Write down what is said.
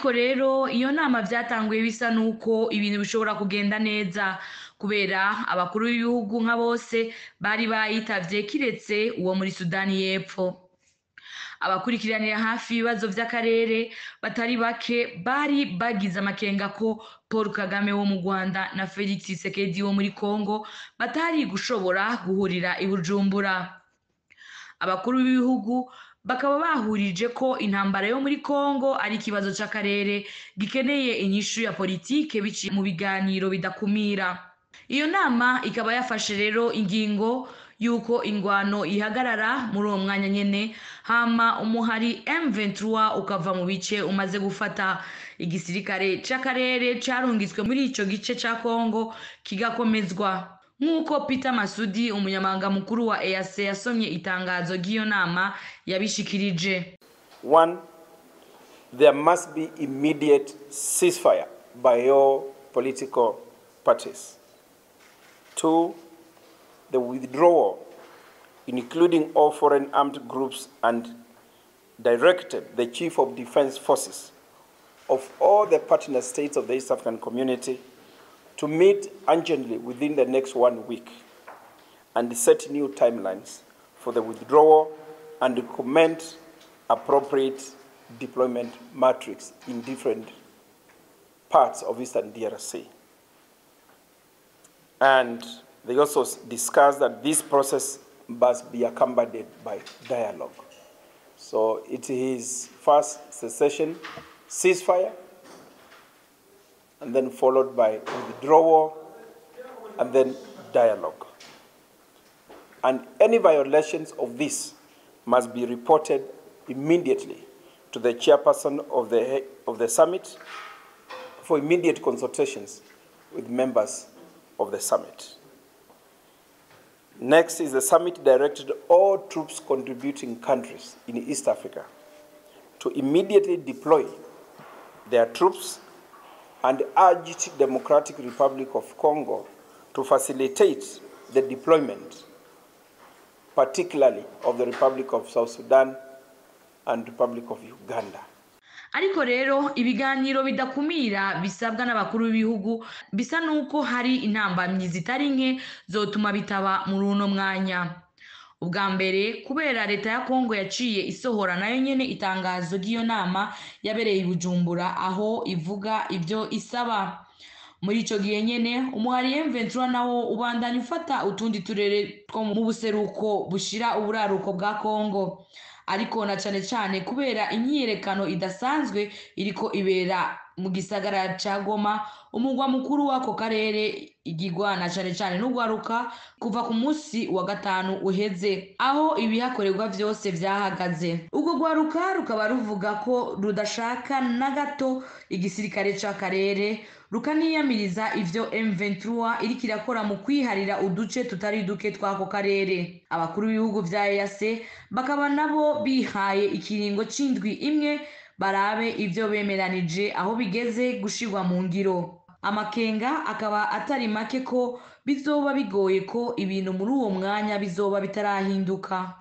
Ariko rero iyo nama vyatanguye bisa nuko ibintu bishobora kugenda neza, kubera abakuru b'ibihugu nka bose bari bayitavye kiretse uwo muri Sudani y'Epfo. Abakurikiranira hafi ibibazo vy'akarere batari bake bari bagize amakenga ko Paul Kagame wo mu Rwanda na Felix Tshisekedi wo muri Congo batari gushobora guhurira i Bujumbura. Abakuru b'ibihugu bakaba bahurije ko intambara yo muri Congo ari ikibazo c'akarere gikeneye inyishu ya politike biciye mu biganiro bidakumira. Iyo nama ikaba yafashe rero ingingo yuko ingwano ihagarara muri uwo mwanya nyene, hama umuhari M23 ukava mu bice umaze gufata. Igisirikare c'akarere carungitswe muri ico gice ca Congo kigakomezwa. Nk'uko Peter Masudi, umunyamabanga mukuru wa EAC, yasomye itangazo ry'iyo nama yabishikirije. One, there must be immediate ceasefire by all political parties. Two, the withdrawal, including all foreign armed groups, and directed the Chief of Defense Forces of all the partner states of the East African Community to meet urgently within the next 1 week and set new timelines for the withdrawal and recommend appropriate deployment matrix in different parts of Eastern DRC. And they also discussed that this process must be accompanied by dialogue. So it is first cessation, ceasefire, and then followed by withdrawal, and then dialogue. And any violations of this must be reported immediately to the chairperson of the summit for immediate consultations with members of the summit. Next is the summit directed all troops contributing countries in East Africa to immediately deploy their troops and urged Democratic Republic of Congo to facilitate the deployment, particularly of the Republic of South Sudan and Republic of Uganda. Ariko rero ibiganiro bidakumira bisabwa n'abakuru b'ibihugu bisa nuko hari intambamyi zitari nke zotuma bitaba muri uno mwanya. Ubwa mbere, kubera leta ya Kongo yaciye isohora nayo nyene itangazo ry'iyo nama yabereye i Bujumbura, aho ivuga ibyo isaba. Muri ico gihe nyene umuhari M23 nawo ubandanya ufata utundi turere two mu buseruko bushira uburaruko bwa Kongo, ariko na cane cane kubera imyiyerekano idasanzwe iriko ibera mu gisagara ca Goma, umugwa mukuru w'ako karere, igigwa na cane cane n'ugwaruka kuva ku munsi wa gatanu uheze, aho ibihakorerwa vyose vyahagaze. Urwo rwaruka rukaba ruvuga ko rudashaka na gato igisirikare c'akarere, rukaniyamiriza ivyo M23 iriko irakora mu kwiharira uduce tutari duke tw'ako karere. Abakuru b'ibihugu vya EAC bakaba nabo bihaye ikiringo c'indwi imwe barabe ivyo bemeranije aho bigeze gushirwa mu ngiro. Amakenga akaba atari make ko bizoba bigoye ko ibintu muri uwo mwanya bizoba bitarahinduka.